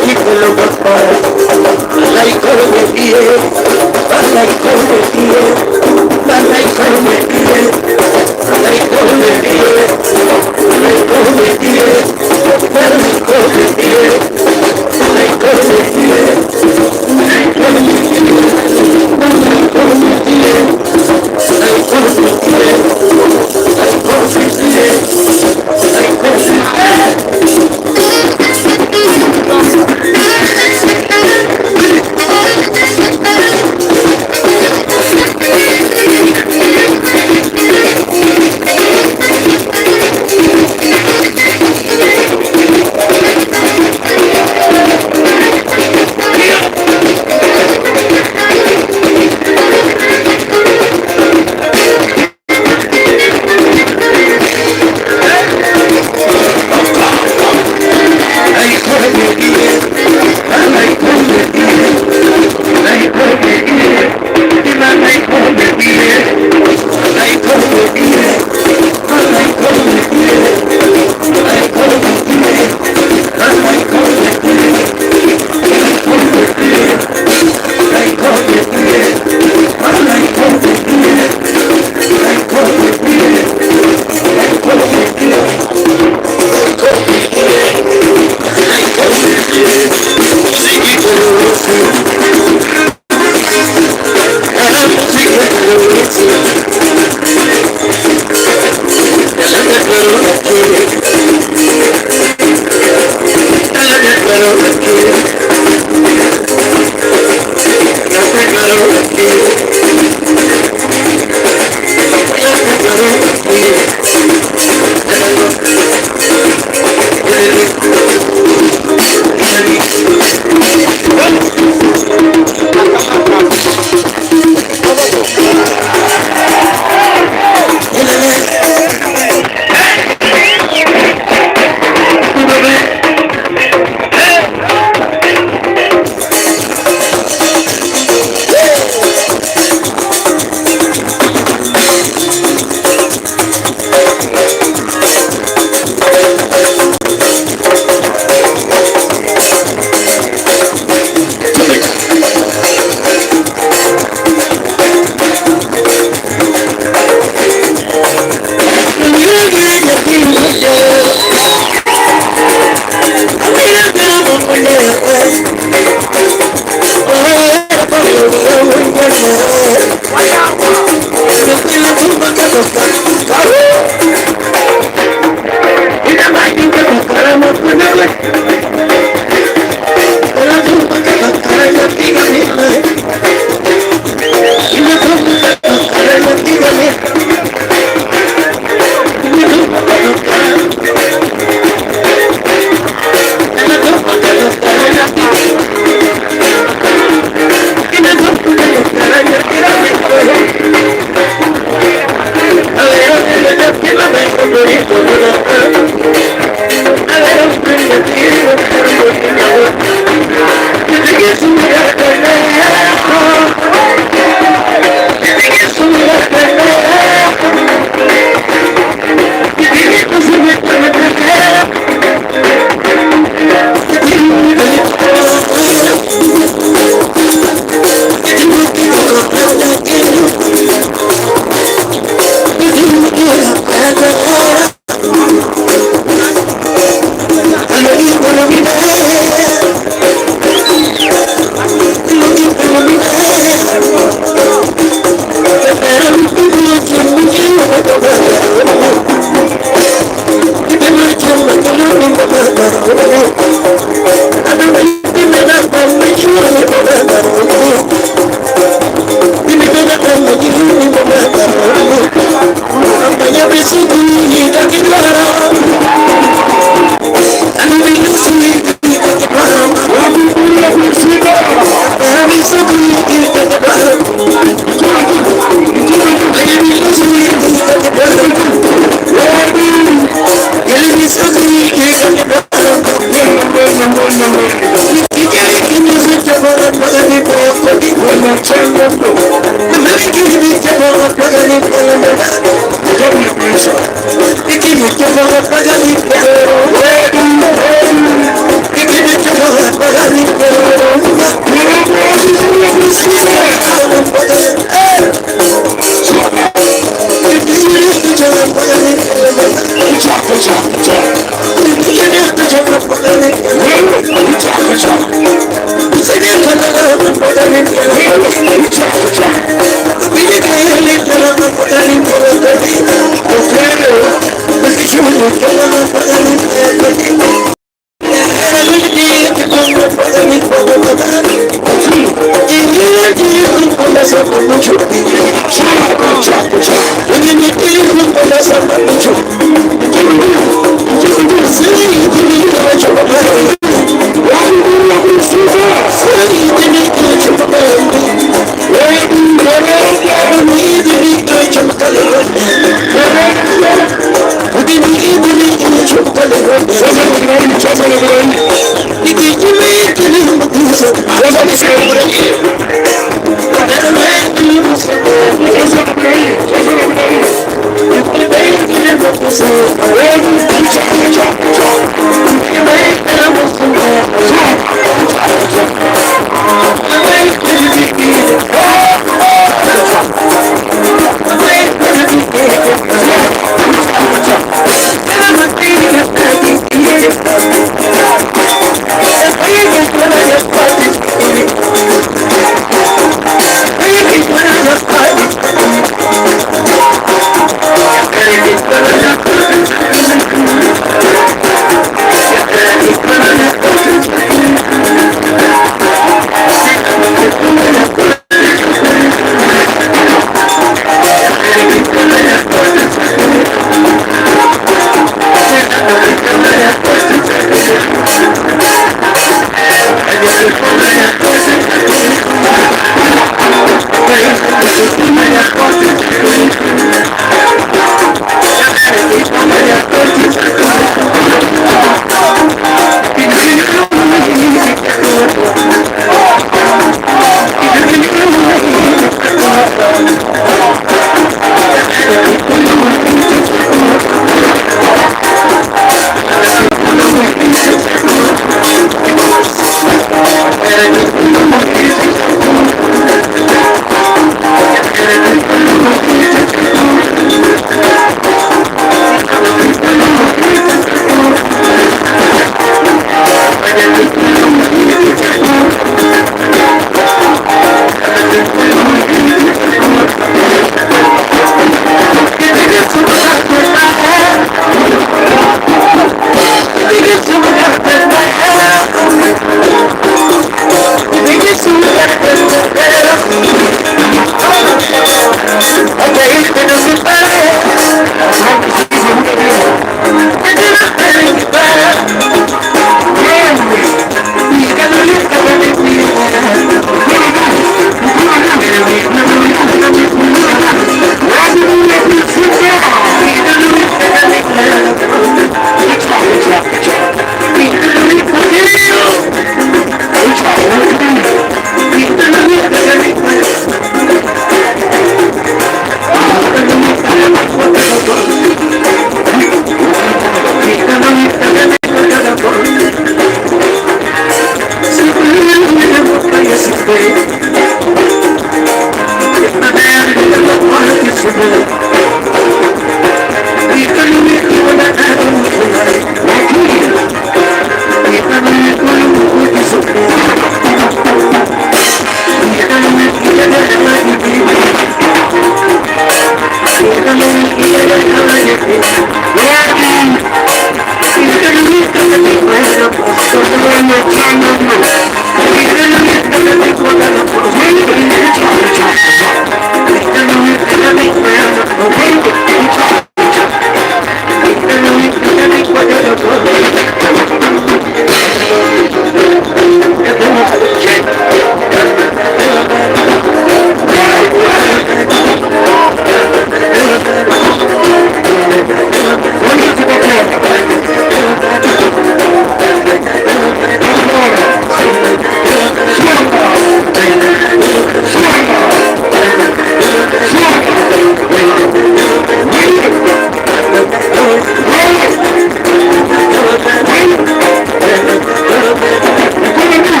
Gikelo goppa, বালাই করবে বিয়ে, বালাই করবে বিয়ে, বালাই করবে বিয়ে, বালাই করবে বিয়ে, বালাই করবে বিয়ে, বালাই করবে বিয়ে, বালাই করবে বিয়ে, বালাই করবে বিয়ে, বালাই করবে বিয়ে, বালাই করবে বিয়ে, বালাই করবে বিয়ে, বালাই করবে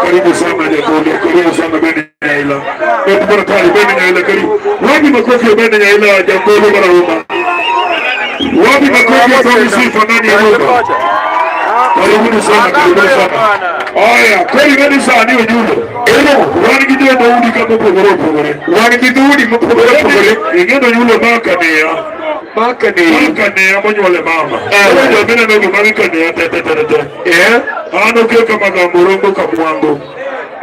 Karibu sana Jamhuri, karibu sana Beni Nyaila. Bwana Kali, Beni Nyaila karibu. Wapi makofi ya Beni Nyaila Jamhuri bwana Roma? Wapi makofi ya Tommy Sifa ndani ya nyumba? Karibuni sana, karibuni sana. Haya, kweli gani sana niyo nyundo. Wan gi jo dhoudi ka mopogore opogore. Wan gi dhoudi mopogore opogore. Ing'eyo nyulo ma Kaniya. Ma Kaniya. Ma Kaniya monyuole mama. Koro joma ineno gi magi Kaniya te te te te. An oke kama Gambo Kamwango.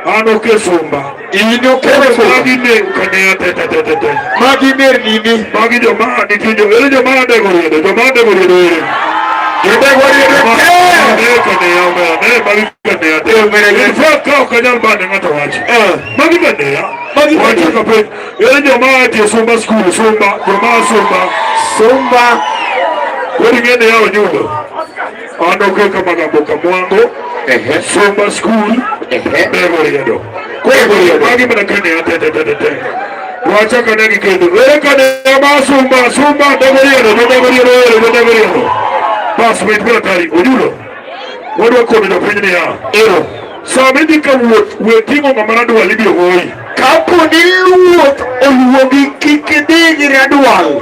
An oke Sumba. In oke Sumba. Magi ne Kaniya te te te te te. Magi nernini. Magi joma nitie jo ere joma adego riedo, joma adego riedo ere. Jodego riedo te. Ne Kaniya omera, ne magi Kaniya te. In fact ka ok anyal bane ng'ato wach. Magi Kaniya. Magi Wacho ka penj. Ere joma atie Sumba school, Sumba, joma Sumba. Sumba. Koro ing'e ni yawo nyundo. An oke kama Gambo Kamwango. Ehe. Sumba School, Ehe. Bego Riedo. Bego Riedo. Magi mana kane te te te te te. Wachaka ne gi kendo. Ere kane ma Sumba, Sumba, Bego Riedo, Bego Riedo, Bego Riedo, Bego Riedo. Bas wait biro tari, Ojulo. Wadwa kono jopiny niya. Ero. Sama idhi ka wuoth, we ting'o ng'ama radwal ibiro goyi. Kapo ni luoth oluongi kik idhi gi radwal.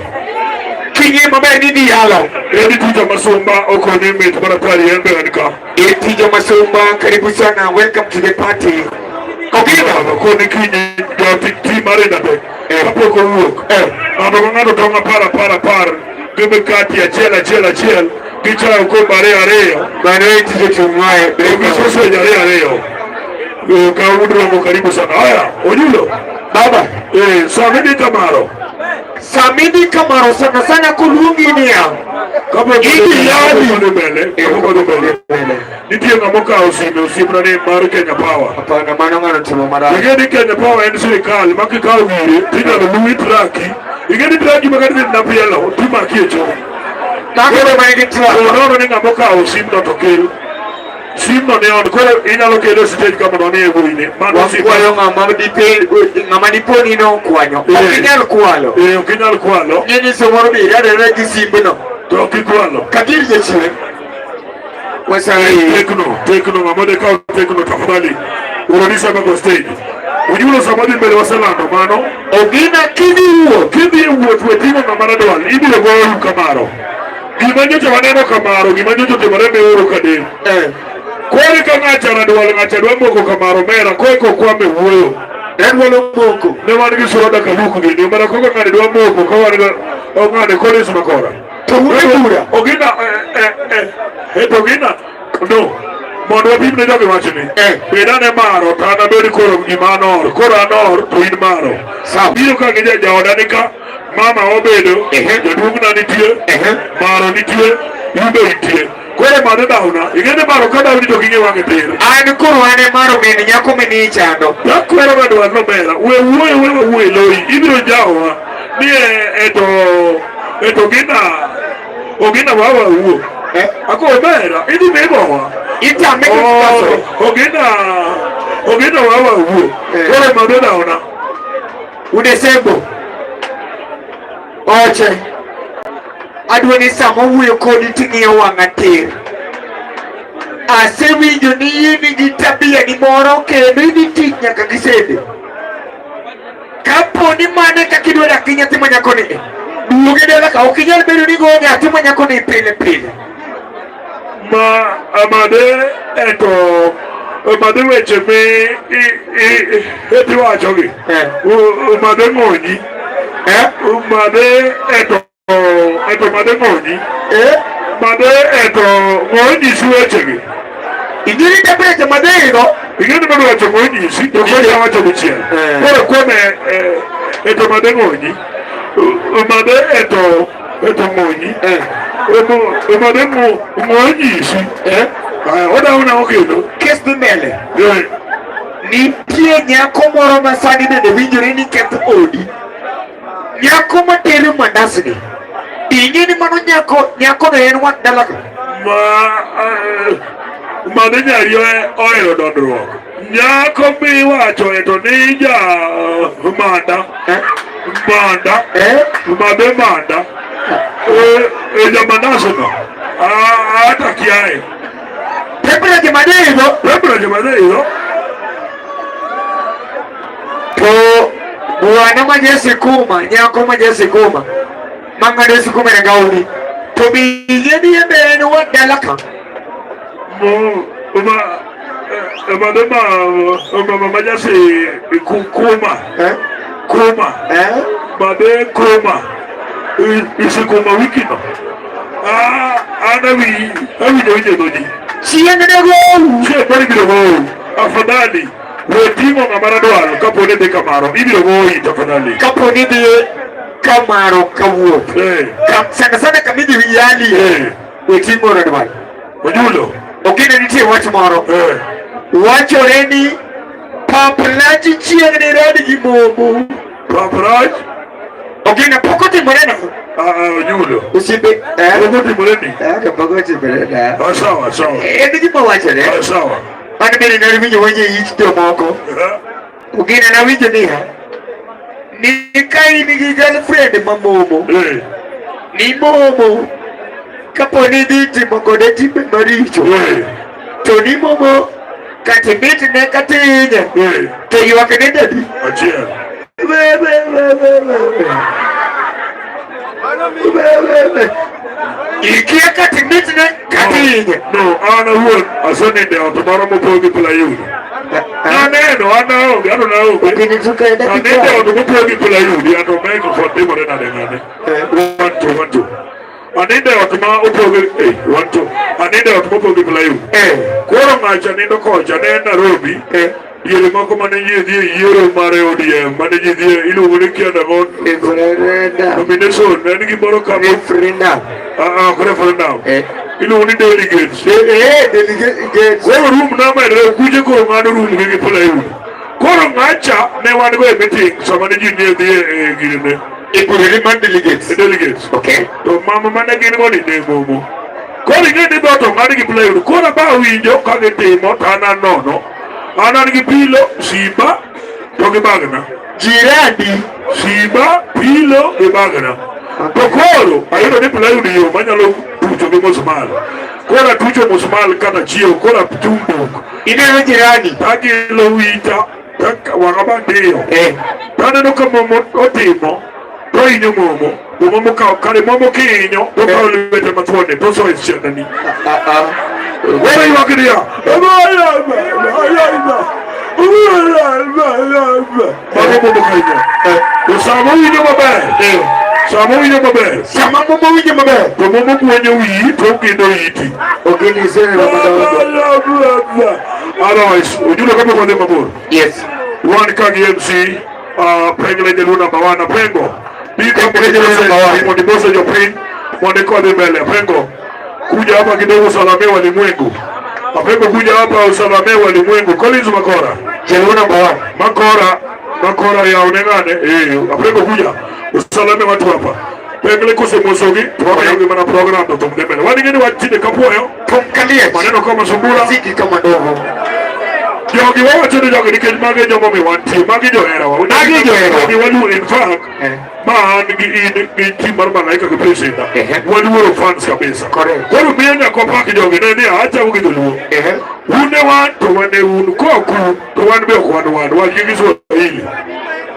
King'e maber ni idhi yalo. Edi tija masumba okonye mit maratari en be en ka. Eti Masumba, karibu sana. Welcome to the party. Ogina. Koni kiny joti ti mar Inatec kapok owuok. Ng'ato ka ng'ato tong' apar apar apar gi mikati achiel achiel achiel gi chae okombe ariyo ariyo Mano e tije chung'wae. gi sausage ariyo ariyo. Kaw romo karibu sana. Haya, Ojulo. Baba, Sama idhi Kamaro. samidhi Kamaro sana sana koluongi niya. Kapok Idhi yali. kapok odhi mbele, kapok odhi mbele. Nitie ng'ama okawo sime osiepna ni mar Kenya Power. Hapana, mano ng'ano timo marach. Ing'e ni Kenya Power en sirikal ma kikawo gire tinyalo luwi traki. Ing'e ni traki ma kata napielo timaki e choo. Mago be man gi To truck. nono ni ng'ama okawo simno to kel. Simno ni on koro inyalo kele e stage ka mondo oniye wuoyini. Mano sim. Wakwayo ng'ama dipe ng'ama dipo ni nokwanyo. Ok inyal kwalo. Ok inyal kwalo Ng'e ni samoro be iradore gi simbno. to ok ikwalo. Katir jachien. Wasayi. Tekno, tekno, ng'ama de kawo tekno tafadhali. Urudisha hapa kwa stage. Ujulo sama dhi mbele waselando mano. Ogina kidhi wuoth. Kidhi e wuoth we ting'o ng'ama radwal, ibiro goyo Kamaro. Gima nyocha waneno Kamaro, gima nyocha otimore Miuru Kadem. Koro ka ng'acha radwal, ng'acha dwa moko Kamaro mera, koeko kwame wuoyo. Radwal omoko. Ne wan gi Suroda Kaluk gini, mana koko ng'ani dwa moko, ka wan gi ong'ane Collins Makora. To un e bura. Ogina, to Ogina, no. Mondo wapim ne jogi wachni. Bed ane maro, to an abed koro gima anor. Koro anor, to in maro. Sawa. Biro ka gi jaoda ni ka, mama obedo, jaduong'na nitie, maro nitie, in be intie. Koro mano dawna, ing'e ni maro ka dawni to ging'e wang'e tir. An koro an e maro min nyako mini chando. Takwero radwal nomera, we wuoyo we wawuoyo loyi, ibiro jawowa ni eto eto gina ogina wawa wuo. Ako omera, idhi migowa. Itame kik kasore. Ogina ogina wawa wuo. Koro mano dawna. Udesembo. Oche. Adwa ni sama wuoyo kodi ting'iyo wang'a tir. Asewinjo ni in gi tabia ni moro kendo idhi tich nyaka gi sende. Kapo ni mano e kaka idwa dak gi nyathi ma nyakoni, duoge dala ka ok inyal bedo ni goyo nyathi ma nyakoni pile pile. Ma amade eto amade weche mi etiwachogi. Made ng'onyi. Made eto eto made ng'onyi. Made eto ng'onyisi wechegi. Ing'e temperature madhigo. Ing'e ni madwa wacho ng'onyisi to koro awacho dichiel. Koro kuome eto made ng'onyi. Made eto eto ng'onyi. Made ng'onyisi. Odawo nang'o kendo? Kes dhi mbele. Nitie nyako moro ma sani bende winjore ni ketho odi. Nyako matero mandasni. Ing'e ni mano nyako nyakono en wat dala ka. Ma mane nyari ohero dondruok. Nyako miwacho eto ni ja manda. Manda. Made manda. E jamandasno. Ata kiaye. Temperature madhigo. Temperature madhigo. To bwana ma jasikuma, nyako ma jasikuma mang'ado sikuma e gauni. To be ing'e ni en be en wat dala ka. Ma made ma ma ma jasi kuma. Kuma. Made kuma. Isikuma wiki no. An awinjo winjo dho ji. Chieng' ne gowu. Chieng' moro ibiro gowu. Afadhali we ting'o ng'ama radwal kapo ni dhi Kamaro. Ibiro goyi tafadhali. Kapo ni dhi Kamaro kawuoth. Sana sana kamidhi yali. We ting'o radwal. Ojulo. Ogina nitie wach moro. Wachore ni Pap lach chieng' ni rad gi momo. Pap rach? Ogina pok otimore na. Ah, ah, Onyulo. Osiepe. Eh? Pok otimore ni. Eh, to pok otimore na. Ah, sawa, sawa. En gima wachore. Ah, sawa. An bende nawinjo weche ich jomoko. Eh, Ogina nawinjo niya. Ni ka in gi girlfriend ma momo. eh, Ni momo. Kapo ni idhi timo kode timbe maricho. eh, To ni momo kata imitne kata ihinye. eh. To ywakne dadi. Achiel. We, we, we, we, we. We, we, we. Ikia kata imitne kata ihinye. No, an awuon asenindo e ot moro mopong' gi plywood. Naneno, an aonge, an naonge. Ogini to kae Anindo e ot mopong' gi plywood, ya to microphone timore nade ng'ane? One, two, one, two. Anindo e ot ma opong' gi, eh, one, two. Anindo e ot mopong' gi plywood. Eh, Koro ng'acha nindo kocha, ne en Nairobi. eh, Diere moko mane ji dhi e yiero mar ODM, mane ji dhi e iluongo ni kia nang'o, referendum. nomination, ne en gimoro kama, Referendum. ah, ah, ok referendum. Eh, Iluongo ni delegates. eh, delegate. Koro room namedre kuche koro ng'ado room gi gi plywood. Koro ng'acha ne wan go e meeting sama ne ji ne dhi e girine E bururi mar delegates. e delegates. Okay. To mama mane gin go ni ne momo. Koro ing'e ni dhoot ong'ad gi plywood. Koro aba winjo ka gitimo to an an nono. An an gi pilo, simba to gi bagna. Jirani. Simba, pilo gi bagna. To koro ayudo ni plywood yo manyalo tucho gi musmal. Koro atucho musmal kata chiew, koro achung' duk. Ineno jirani. Tagilo wita, wang'a bandiyo. Eh, Taneno ka momo otimo, to hinyo momo. To momo kawo, kare momo kihinyo, to kawo lwete mathuone, to soyo e siandani. ah, ah. Koro ywak niya, mago momo ka hinyo. To sama owinjo maber, sama owinjo maber, Sama momo winjo maber. to momo guonyo wiyi to ogindo iti. Ogini sere madongo. Otherwise, ujue kama kwa mabor. Yes. Wan ka gi MC Pengle Jaluo number one Apengo. Biko Pengle Jaluo number one. mondo ibose jopiny mondo ikodhi mbele. Apengo, kuja hapa kidogo usalamie walimwengu. Apengo, kuja hapa usalamie walimwengu. Collins Makora. Jaluo number one. Makora, Makora ya oneng'ane. Eh, Apengo kuja usalamie watu hapa. Pengle kosemosogi to waweyogi mana program to thum dhi mbele. Wan ing'e ni wach tinde kapuoyo Thum kaliech. maneno kama sungura Muziki kama dogo. Jogi wawacho ni jogi nikech magi e joma omiyo wantie, magi joherawa. Magi joherawa. Jogi waluoro, in fact, Eh. ma an gi in gi team mar Malaika gi President, Ehe. waluoro fans kabisa. Correct. Koro miyo nyaka wapak jogi ne ni achako gi dholuo. Eh. Un e wan to wan e un, kok un to wan be ok wan wan, wan gi Kiswahili.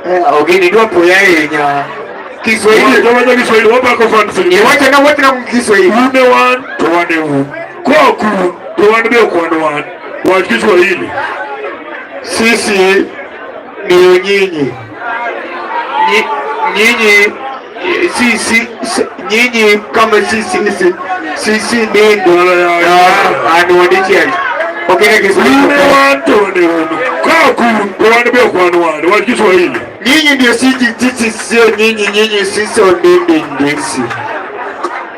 Eh, Ogini dwa puoya ahinya. Kiswahili. Wacho Kiswahili, wapako fans. Iwacho na wach na Kiswahili. Un e wan to wan e un, kok un to wan be ok wan wan, wach Kiswahili. Sisi ni nyinyi. Nyinyi eh, sisi nyinyi kama sisi sisi sisi ni anuandikia. Ogini Kiswahili. Un e wan to wan e un, kok un to wan be ok wan wan, wach Kiswahili. Nyinyi ndio sisi, sisi sio nyinyi, nyinyi sisi ndindi ndisi.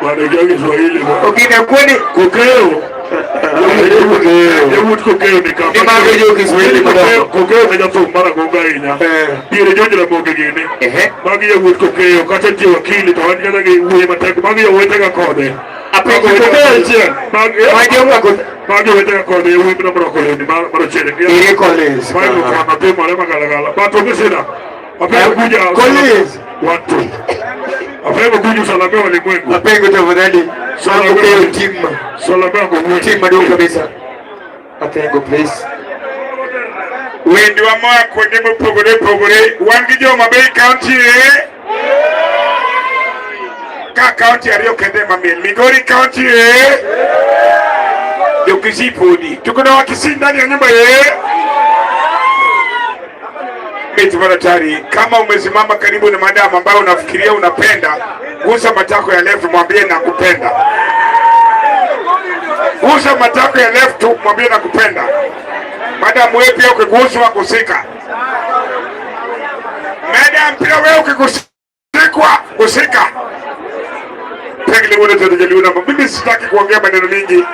Bwana kia Kiswahili bwana. Ogini kwani Kokeo. Yawuot Kokeo ni kama. Ni mago jo Kiswahili Kokeo, madongo. Kokeo ne jathum mar agonga ahinya. Eh. Diere jo Jaramogi gini. Ehe. Magi yawuot Kokeo kata nitie wakili to wan kata gi wuoyi matek. Magi yawuotega kode. Apengo Kokeo achiel. Magi Magi omako magi yawuotega kode yawuoyi mana morwako lewni marochere. Ere Collins. Mago kama timore magalagala. But onge shida. Apengo kuja. Collins. One, two. Apengo kuja usalamia walimwengu. Apengo tafadhali. Kokeo team. Salamia walimwengu. Team maduong' kabisa. Apengo please. Wendwa moa kuonde mopogore opogore, wan gi jo Homa Bay County e ka county ariyo kende ema miel, Migori County e jo Kisii podi, tuko na Wakisii ndani ya nyumba e Miti Maratari, kama umesimama karibu na madam ambayo unafikiria unapenda, gusa matako ya left, mwambie nakupenda. Gusa matako ya left, mwambie nakupenda. Madam wewe pia ukiguswa gusika. Madam pia wewe ukigusikwa gusika. Pengine wewe tutajaliwa na mimi sitaki kuongea maneno mingi.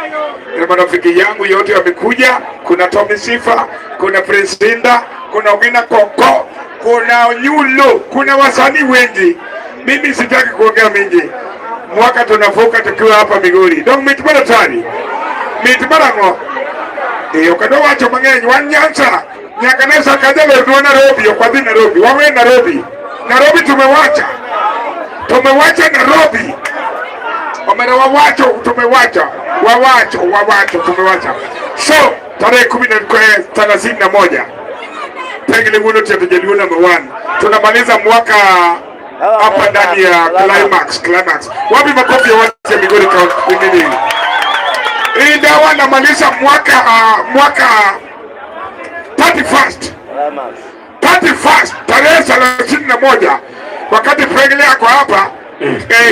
Na marafiki yangu yote wamekuja, kuna Tommy Sifa, kuna Prince Inda, kuna Ogina Koko, kuna Onyulo, kuna wasanii wengi. Mimi sitaki kuongea mingi. Mwaka tunavuka tukiwa hapa Migori. Dong mit mar atari. Mit mar ang'o? Eh, ok adwa wacho mang'eny. Wan Nyanza. Nyaka ne Sakaja lornwa Nairobi, ok wadhi Nairobi. Wawe Nairobi. Nairobi tumewacha. Tumewacha Nairobi. Omera wawacho, tumewacha. Wawacho, wawacho, tumewacha. So, tarehe 31 Pengine Wuono Tieto Jaluo number 1. Tunamaliza mwaka hapa ndani ya climax, climax. Wapi makofi ya watu ya Migori County nini? Hii dawa namaliza mwaka 31st 31st tarehe 31 wakati Pengile ako hapa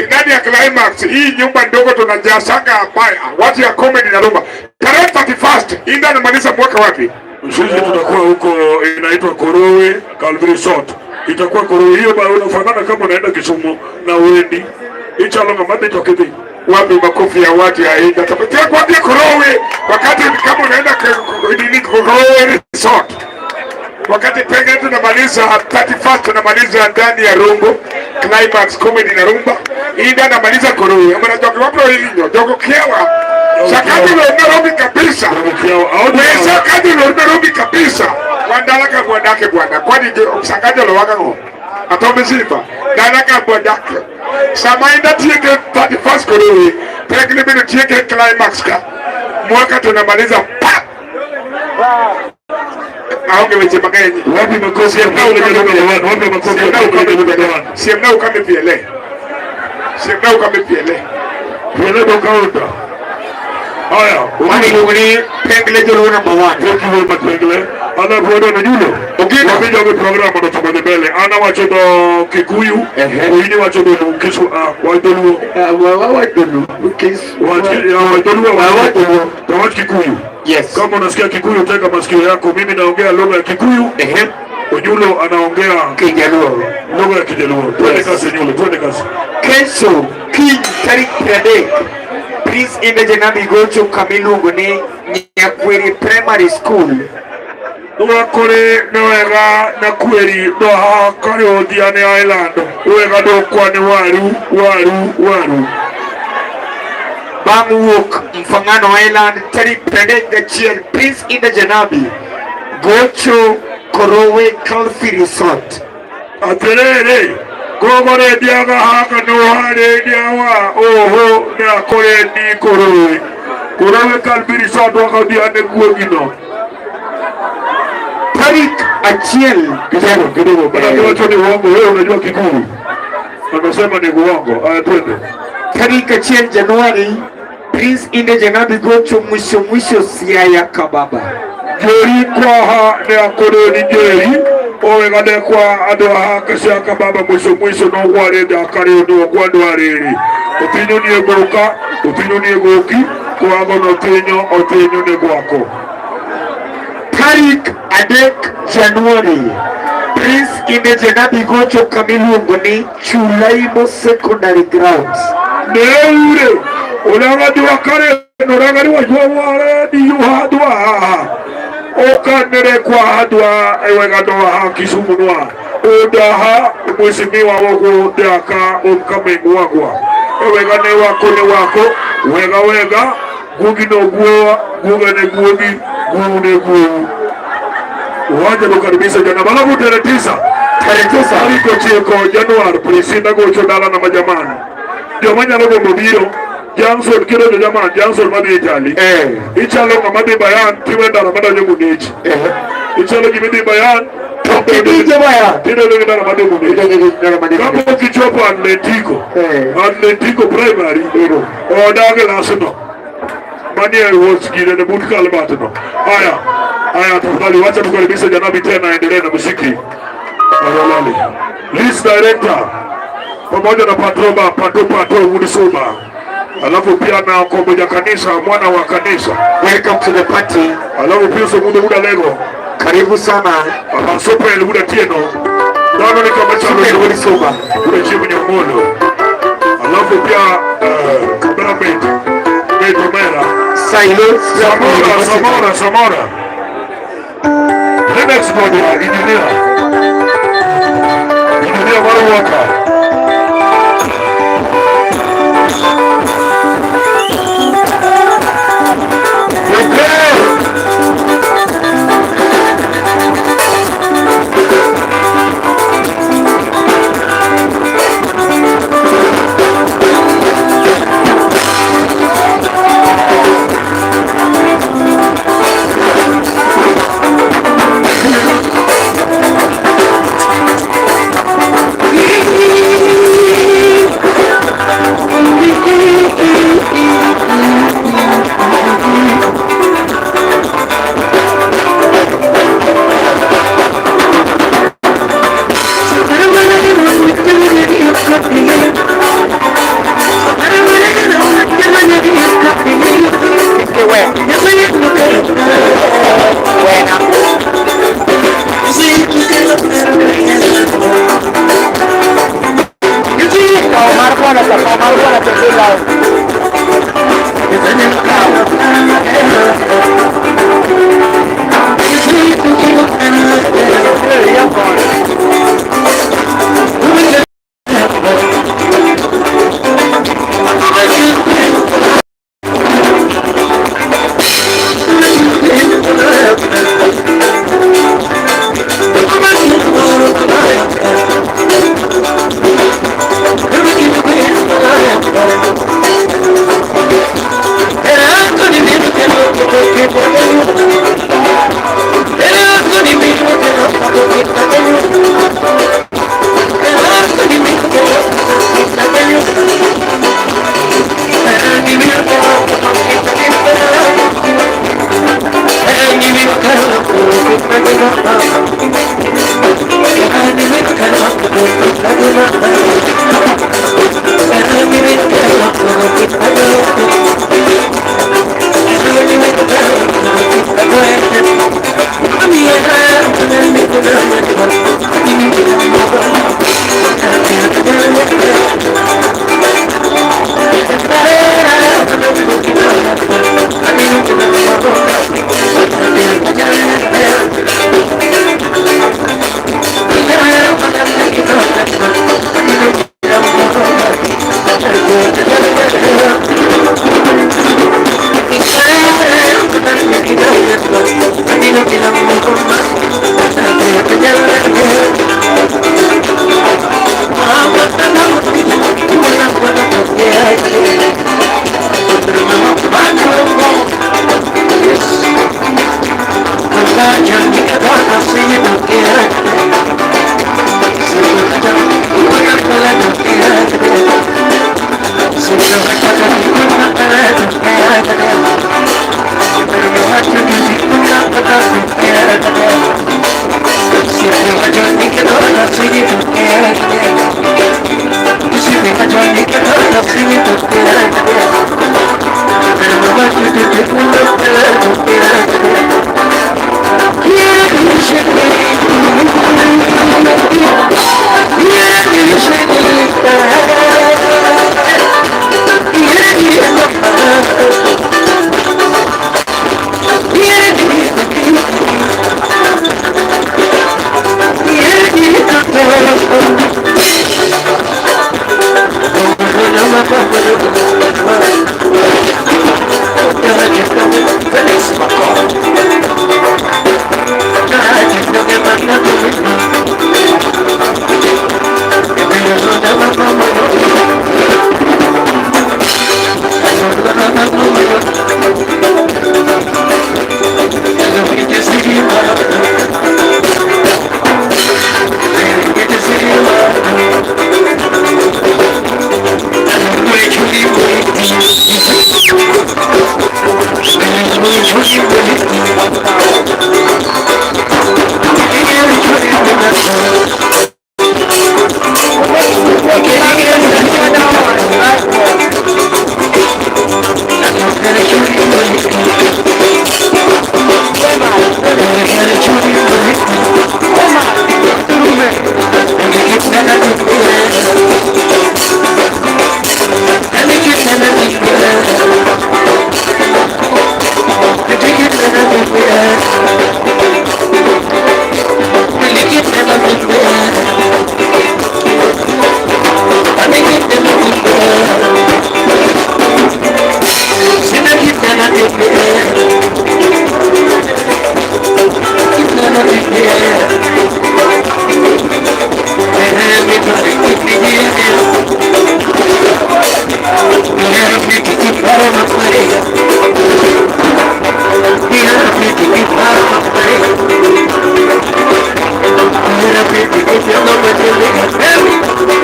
ndani ya climax hii nyumba ndogo tunajasanga hapa watu ya comedy na rumba. Tarehe 31st Inda anamaliza mwaka wapi? Sisi tutakuwa huko, inaitwa Korowe Calvary Resort. Itakuwa Korowe hiyo, ba unafanana kama unaenda Kisumu na uendi. Ichalo ng'ama dhi to kidhi. Wapi makofi ya watu ya Inda? Tapatia kuambia Korowe wakati kama unaenda nini Korowe Resort. Wakati pengine tunamaliza 31st tunamaliza ndani ya Rungu Climax Comedy na Rumba. Inda anamaliza Korowe. Amana jogo wapo hilinyo jogo kiawa. Sakati lo Nairobi kabisa. Wesa kati lo Nairobi kabisa. Wandala ka bwadake bwana. Kwani je sakati lo waka ngo. Atome sifa. Dala ka bwadake. Sama inda tieke 31st Korowe. Pengine bado tieke climax ka. Mwaka tunamaliza pa. Aonge weche mang'eny. Wapi makofi ya Pengile number 1? Wapi makofi ya Pengile number 1? Siemna ukame piele. Siemna ukame piele. Piele do kaunta. Haya, Mani iluongo ni Pengile Jaluo number 1. Thank you very much Pengile. Ana bwana na Julo. Ogina. Wabija kwa program ndo tuende mbele. Ana wacho do Kikuyu. Oini wacho do Kisu ah Wajaluo. Wajaluo. Wajaluo. Wajaluo. Wajaluo Kikuyu. Yes. Kama unasikia Kikuyu tega masikio yako. Mimi naongea lugha ya Kikuyu. Ojulo anaongea Kijaluo. Lugha ya Kijaluo. Twende Yes. kazi Ojulo, twende kazi. Kesho kiny tarik 30 Prince Indah Janabi gocho kamiluongo ni Nyakweri Primary School. Wakore nĩ wega na kweri no haha Karĩũthia nĩ Island wega ndũkwa nĩ waru waru waru. Bang' wuok Mfangano Island tarik 31 Prince Indah Janabi gocho Korowe Calfi Resort. Atĩrĩrĩ kũgũrĩndiaga haka nĩũharĩria wa ũhũ nĩakũrĩndi Korowe Korowe Calfi Resort wakathia nĩguo ngino. Tarik achiel Kidogo kidogo, maana wacho ni uongo. Wewe unajua Kikuyu, anasema ni uongo. Aya, twende. Tarik achiel Januari Prince Indah Janabi gocho mwisho mwisho Siaya Kababa. Njeri kwaha nĩ akũrĩ ni Njeri owega nĩ kwa andũ a haka cia Kababa mwisho mwisho no gwarĩ ndakarĩ no kwa andũ arĩrĩ ũtinyo nĩ ngũka ũtinyo nĩ ngũki kwago no tinyo ũtinyo nĩ gwako. Tarik adek Januari Prince Indah Janabi gocho kamiluongo ni Chulaimo Secondary Grounds. Neure ũragathiwa kare ũragariwa jwaware ndiyuhandwa haha ũkanĩre kwa handwa wega no haha Kisumu nwa ũndaha mheshimiwa woguo ndaka upcoming wagwa wega nĩ wako nĩ wako wega wega gugi no guo guga nĩ guogi guo nĩ guo. Uwanja tukaribisha jana malabu tarehe 9 Tarehe 9 tarik 9 Januari Prince Indah gocho dala na majamani joma nyalo gombo biro Johnson kidogo jamaa Johnson madhi Italy. Ichalo ng'ama dhi Bayan tiwe ndara madonjo Munich. Ichalo gima dhi Bayan Kidije Bayan. Tidonjo gi ndara madhi Munich. Idonjo gi ndara madhi Munich. Kapok ichopo Atletico. Atletico Primary. Odag lasno. Manie was gine ne but kalbat no. Haya. Haya tafadhali wacha tukaribishe Janabi tena aendelee na muziki. Tafadhali. List director pamoja na Patroba Pato Pato Udisuba. Alafu pia na Komboja kanisa mwana wa kanisa. Welcome to the party. Alafu pia Somundo Buda Lego. Karibu sana. Papa Sopel Buda Tieno. Dano ni kama chalo Sopel Buda Soba. Buda Chimu Nyamolo. Alafu pia Brabet. Beto Mera. Sailo. Samora, Samora, Samora. Remix Bodo, engineer. Engineer Maruwaka.